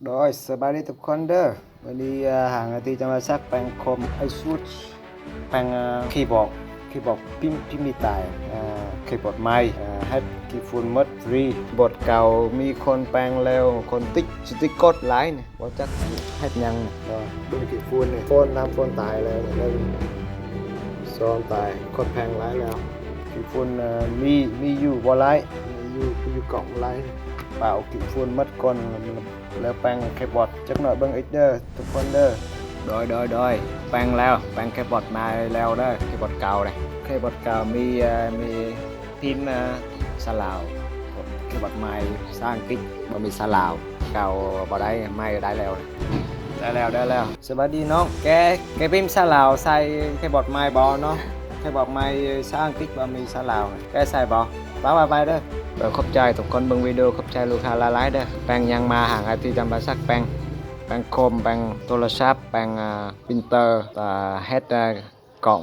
ໂດຍ ສະບາຍດີທຸກຄົນເດີ. ມື້ນີ້ ເອີ ຫາງທີ່ຈະມາສັກແປງຄອມ ASUS ແປງ ເອີ ຄີບອດ ຄີບອດພິມ ພິມມີຕາຍ ເອີ ຄີບອດໄມ້ ເອີ ເຮັດຂີ້ຝຸ່ນໝົດຟຣີ. ບອດເກົ່າມີຄົນແປງແລ້ວ ຄົນຕິດສະຕິກເກີດຫຼາຍນີ້ ບໍ່ຈັກເຮັດຫຍັງ. ເບິ່ງຂີ້ຝຸ່ນນີ້ ຝົນ ນ້ຳຝົນຕາຍແລ້ວ ເບິ່ງ ຊ້ອນຕາຍ ຄົນແປງຫຼາຍແລ້ວ. ຂີ້ຝຸ່ນ ເອີ ມີ ມີຢູ່ບໍ່ຫຼາຍ ມີຢູ່ ຢູ່ກອງຫຼາຍ. ປ່າວຂີ້ຝຸ່ນໝົດກ່ອນ ແລ້ວແປງຄີບອດຈັກໜ້ອຍເບິ່ງອີກເດີທຸກຄົນເດີ. ໂດຍ ໂດຍ ໂດຍ ແປງແລ້ວ ແປງຄີບອດໃໝ່ແລ້ວເດີ ຄີບອດເກົ່າເດ້. ຄີບອດເກົ່າມີ ເອີ ມີພິມ ເອີ ສາລາວ ຄີບອດໃໝ່ພາສາອັງກິດ ບໍ່ມີສາລາວ ເກົ່າບໍ່ໄດ້ ໃໝ່ໄດ້ແລ້ວ ໄດ້ແລ້ວ ໄດ້ແລ້ວ. ສະບາຍດີນ້ອງ ແກ ແກພິມສາລາວໃສ່ຄີບອດໃໝ່ບໍ່ເນາະ? ຄີບອດໃໝ່ພາສາອັງກິດບໍ່ມີສາລາວ ແກໃສ່ບໍ່? ປະໄວ້ໄປເດີ. ເອີ ຂອບໃຈທຸກຄົນເບິ່ງວິດີໂອ ຂອບໃຈລູກຄ້າຫຼາຍໆເດີ. ແປງຫຍັງມາຫາງອາທິດຈຳປາສັກ ແປງ ແປງຄອມ ແປງໂທລະສັບ ແປງ ເອີ ປຣິນເຕີ ເອີ ເຮັດ ເອີ ກ່ອງ